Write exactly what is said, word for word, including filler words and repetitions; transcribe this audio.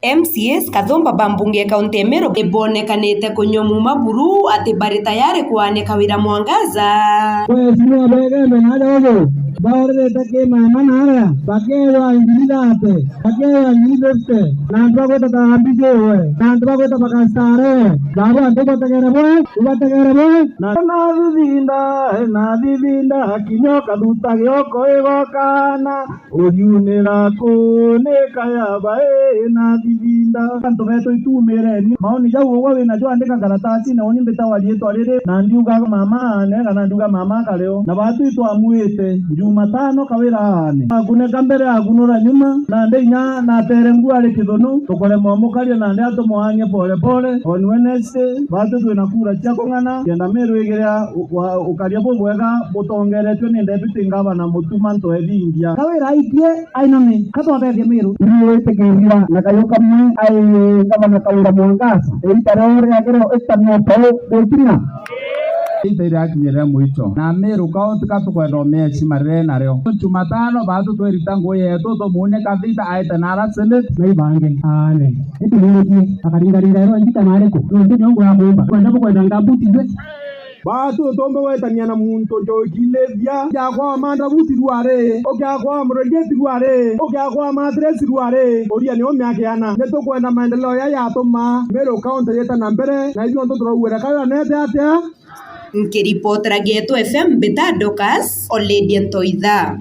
M C As kathumba ba mbunge ya kaunti ya Meru ibonekanite kunyua muma buru ati bari tayari kuanika Kawira Mwangaza. Waheshimiwa begembe na aja ugu baorerete ki mama na aria bakeewa ngiri thate, bakeewa ngiri fifty, na antu bagwita ta Mbijiwe, na antu bagwita bakastare, babu antu bategere bwe, ubategere bwe. Na nathithinda, nathithinda, kinya ukathuta gioko igokana. Uriunira ku ni kaya bai na thithinda. Antu betu itumireni. Maoni jau ugwe wina jo andika karatasine, uni mbitawa riitwa riri, na ndiuga mama ane, kana ndiuga mama akareo. Na batu itwamwite Jumatano Kawira aane. Akuneka mbere, akunura nyuma, na ndi inya natere nguo ari kithunu, tukurema umukaria na ndi atumwaanie pole pole. On Wednesday, batu twina kura cia kung'ana, kenda Meru igiria u-, wa-, ukaria bubwega butongeretue ni Deputy Ngavana Mutuma Ntoethingia. Kawira aitie ainame, ka twathethie Meru. Ni witikiria na kayu kamwe ai Ngavana Kawira Mwangaza, iita riao riakirwo itanopau gukina. Iita irakinyirire mwicho, na Meru County ka tukwenda umia heshima riria nario. Jumatano, batu twirita ngui yetu, tumuune kathita aite nara Senate. Na ibange, aane. Itumiretie, akaringaringa ero ngita na ariku. Nontu niongo ya kuumba. Kwenda bukwenda ngabuti jwe. Batu utumbe gwetania na muntu njoki lethia. Ukiakwa wa mandabuti rwari, ukiakwa wa murengeti rwari, ukiakwa wa matresi rwari. Uria ni umiakiana. Nitukwenda maendeleo ya yatuma Meru County yita na mbere, na ithuothe turauwira kayo anete atia? Nkiripotera Geto F M mbita Dorcas Oledia Ntoitha.